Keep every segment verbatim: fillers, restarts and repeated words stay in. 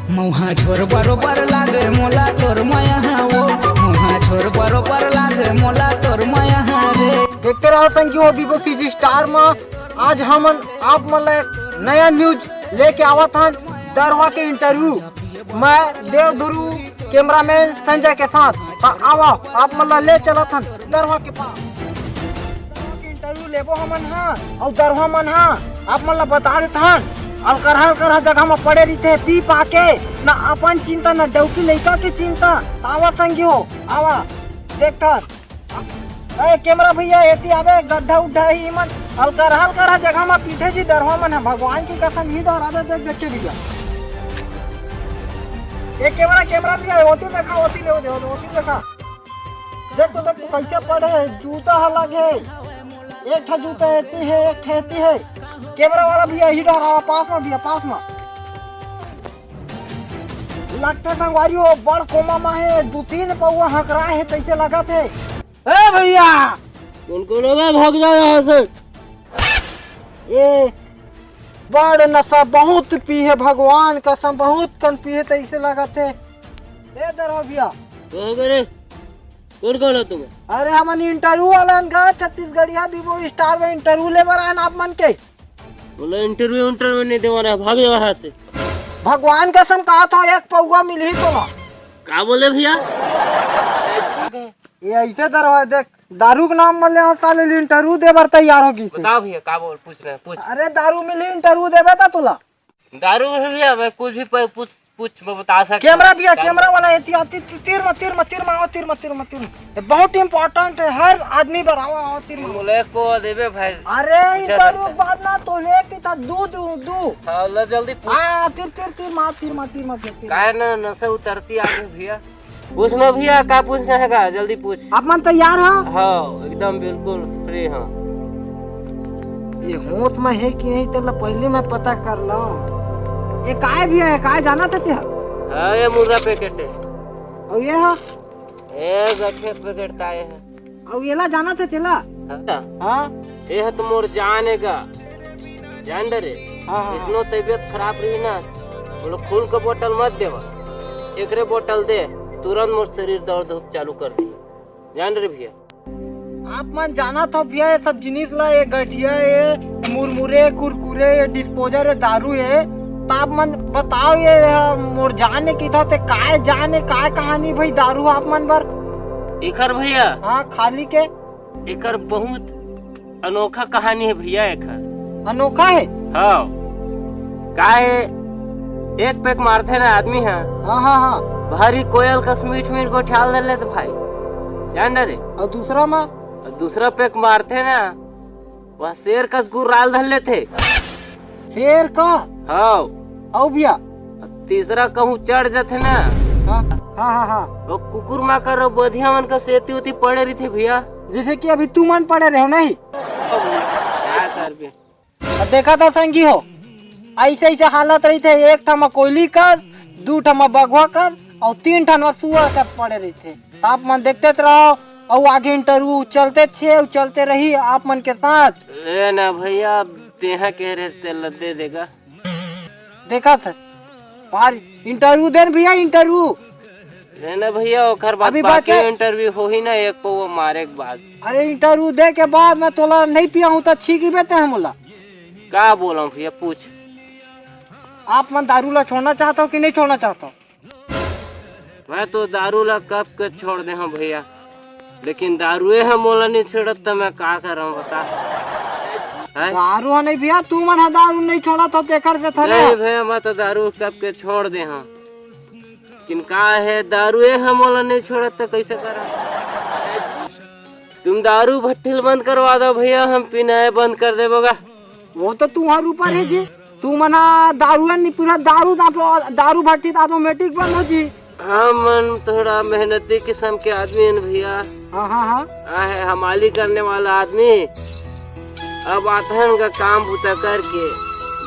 मुहा छोर बरोबर लागे मोला तोर मया वो। मुहा छोर बरोबर लागे मोला तोर मया रे। देखते रहो संगी हो Vivo CG Star में। आज हमन आप मन ला एक नया news लेके आवत हन, दरवा के interview। मैं देव ध्रुव, cameraman संजय के साथ। हाँ, आवा, आप मन ला ले चलत हन दरवा के पास। दरवा के interview लेबो हमन हा, अउ दरवा मन हा, आप मन ला बता देत हन, अलकरहा अलकरहा जगह म पड़े रहिथे, पी पा के, न अपन चिंता, न डौकी लइका के चिंता। आवा संगी हो, आवा, देखथन। ए, camera भैया, एती आबे, गड्ढा उड्ढा ही मन। अलकरहा अलकरहा जगह म पीथे जी दरवा मन ह, भगवान की कसम ही डर आबे, देख, देख के भैया। ए, camera, camera भैया, ओती देखा, ओती ले, ओती, ओती देखा। देख तो, देख तो, कैसे पड़े हे, जूता ह लगे। एक ठा जूता एती हे, एक ठा एती हे। Camera वाला भैया, ही डर आवा, पास म भैया, पास म। लगथे संगवारी हो, बड़ कोमा म हे, दू तीन पौवा हकरा हे, तइसे लगत हे। ए भैया! कौन कौन हो बे? भाग जाओ यहाँ से। ए, बड़ नशा बहुत पी हे, भगवान कसम, बहुत कन पी हे, तइसे लगत हे। ए दरवा भैया। कहाँ करे? कौन कौन हो तुम? अरे हमन interview वाला हन गा, छत्तीसगढ़िया Vivo Star में interview ले बर आन आप मन के। बोला interview, interview नहीं देवा रहा, भाग जाओ यहाँ से। भगवान कसम कहत हो, एक पौवा मिलही तोला। का बोले भैया? ये ऐसे दरवा देख, दारू के नाम म ले साले interview दे बर तैयार हो गइस। बताओ भैया, का बोल, पूछ रहे हैं, पूछ। अरे दारू मिलही interview देबे त तोला। दारू में भैया, मैं कुछ भी प-, पूछ, पूछ, मैं बता सकता हूँ। Camera भैया, दारू camera वाला एती आ, ती-, ती-, तीर म, तीर म, तीर म, आओ, तीर म, तीर म, तीर म। ये बहुत important है, हर आदमी बर, आओ, आओ, तीर म। बोले को देबे भाई। अरे, पूछा interview जाता है। बाद ना, तो लेके था, दू, दू, दू। हाँ, ला जल्दी पूछ। हाँ, तीर, तीर, तीर म, तीर म, तीर म, तीर म। काहे ना नशा उतरती आगे भैया? पूछना भैया, का पूछना है का? जल्दी पूछ। आप मन तैयार हो? हाँ, एकदम बिल्कुल free हाँ। ये होश में है कि नहीं, तेला पहले मैं पता कर लूं। ये काय भैया है, काय जानत हे? हाँ, ये मुर्रा packet है। अउ ये हा? ये गठे packet काय है? अउ येला जानत हे चेला? हाँ। हाँ? ये है तो मोर जान है गा। जान डरे? हाँ, हाँ, हाँ। इसनो तबीयत खराब रही ना, बोलो खून का बोतल मत देवा, एकरे बोतल दे, तुरंत मोर शरीर दौड़ धूप चालू कर दी। जान रे भैया। आप मन जानत हो भैया, ये सब जिनिस ला, ये गठिया, ये मुरमुरे, कुरकुरे, ये disposal, ये दारू, ये त आप मन बताओ, ये, ये मोर जाने की था, ते काय जाने, काय कहानी भाई दारू आप मन बर? एकर भैया? हाँ, खाली के? एकर बहुत अनोखा कहानी है भैया, एकर। अनोखा है? हाँ। का है, एक peg मारथे ना आदमी हा, हाँ, हाँ, हाँ। भारी कोयल कस मीठ मीठ गोठियाल धर लेथे भाई, जान डरे? अउ दूसरा मा? अउ दूसरा peg मारथे ना, वह शेर कस गुर्राल धर लेथे। शेर का? हाँ। अउ भैया? तीसरा कहूँ चढ़ जाथे ना, हाँ, हाँ, हाँ, हाँ। वो कुकुर माकर अउ बधिया मन का सेती उती पड़े रहिथे भैया। जैसे कि अभी तुमन पड़े रहे हो, नहीं? का करबे? अब देखा था संगी हो, ऐसे ऐसे हालत रहिथे, एक ठा म कोयली कर, दू ठा म बघवा कर, अउ तीन ठा म सुअर कर पड़े रहिथे। आप मन देखते रहो, अउ आगे interview चलते छे, अउ चलते रही आप मन के साथ। ए ना भैया, तेहा के रेस तेल दे देगा। देखा था, बाहर interview देन भैया, interview। ए ना भैया, ओकर बाद अभी बाकी बाकी interview होही ना, एक पौवा मारे के बाद। अरे, interview दे के बाद मैं तोला नहीं पिया हूँ, तो छींकी बेते हैं मोला। का बोला भैया, पूछ। आप मन दारू ला छोड़ना चाहता हो कि नहीं छोड़ना चाहता हो? मैं तो दारू ला कब के छोड़ दे हूँ भैया, लेकिन दारुए ह मोला नहीं छोड़त, त मैं का करहूँ बता? हैं? दारू ह नहीं भैया, तू मन ह दारू नहीं छोड़त हो, तेकर से थोड़े नहीं ह। भैया, मैं तो दारू कब के छोड़ दे हूँ, लेकिन का है, दारुए ह मोला नहीं छोड़त, त कैसे करहूँ? तुम दारू भट्टी ल बंद करवा दो भैया, हम पीना है बंद कर देबो गा। वो तो तुम्हारे ऊपर है जी। तू मना दारू है नहीं, पूरा दारू दांतो, दारू भट्टी तो automatic बंद हो जी। हम मन थोड़ा मेहनती किस्म के आदमी हैं भैया। हाँ, हाँ, हाँ। आ है हमाली करने वाला आदमी। अब आथन का काम बूता करके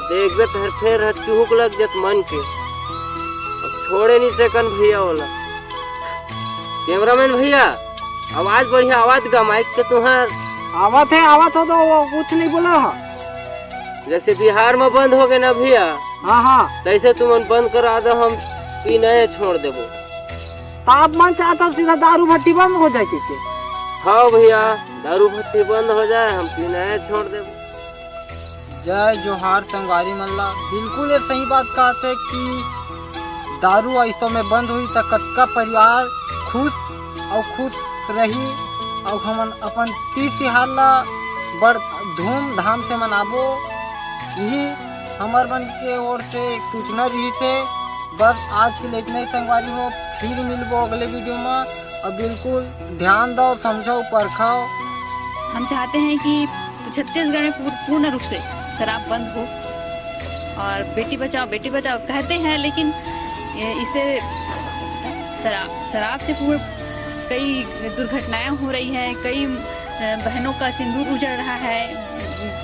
देखबे तो हर फेर ह चुहुक लग जत मन के। अब छोड़े नहीं सकन भैया ओला। Cameraman भैया, आवाज बढ़िया, आवाज गा माइक के तुहार। आवत है, आवत हो तो वो कुछ नहीं बोला है। जैसे बिहार में बंद हो गए ना भैया, हाँ, हाँ। तैसे तुमन बंद करा दो, हम पीना छोड़ देबो। तो आप मन चाहत हो सीधा दारू भट्टी बंद हो जाए कहिके? हाँ भैया, दारू भट्टी बंद हो जाए, हम पीना छोड़ देबो। जय जोहार संगवारी मन ला। बिल्कुल ये सही बात कहत हे कि दारू अइसो में बंद होही त कतका परिवार खुश अउ खुश रही अउ हमन अपन तीज तिहार ला बड़ धूमधाम से मनाबो। यही हमर मन के ओर से एक सूचना रहिस हे। बस आज के लिए इतना ही संगवारी हो, फिर मिलबो अगले वीडियो में। और बिल्कुल ध्यान दो, समझो, परखो। हम चाहते हैं कि छत्तीसगढ़ में पूर-, पूर्ण रूप से शराब बंद हो और बेटी बचाओ, बेटी बचाओ कहते हैं, लेकिन ये, इससे शराब, शराब से पूर्ण कई दुर्घटनाएं हो रही हैं, कई, अ, बहनों का सिंदूर उजड़ रहा है,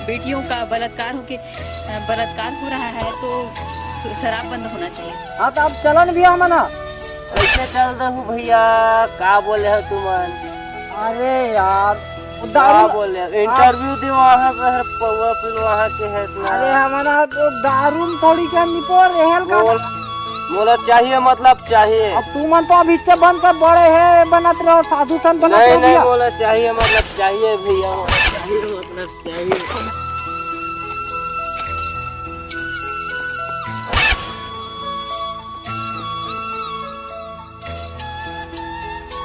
बेटियों का बलात्कार होके, अ, बलात्कार हो रहा है, तो श-, शराब बंद होना चाहिए। हाँ, तो अब चलन भी हमन ह। कैसे चल दहू भैया, का बोले हो तुमन? अरे यार, वो का दारू बोले? इंटरव्यू दे वहाँ से, हर पौवा फिर वहाँ के है इतना। अरे हमन ह तो दारू में थोड़ी के निपोर रहल का। बोल, मोला चाहिए, मतलब चाहिए। अब तुमन तो अभी से बन कर बड़े है, बनत रहो, साधु संत बनत नहीं, रहो नहीं, भैया। मोला चाहिए, मतलब चाहिए भैया, मोला चाहिए, मतलब चाहिए।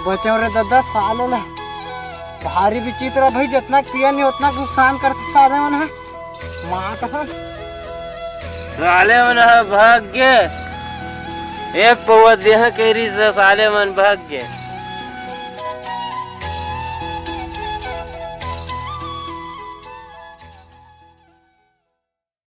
बचाओ रे ददा, साले ला भारी विचित्र हे भाई, जितना पिया नहीं उतना नुकसान करते साले मन ह। माँ कसम। साले मन ह भाग गे, एक पौवा देह के रिस साले मन भाग गे।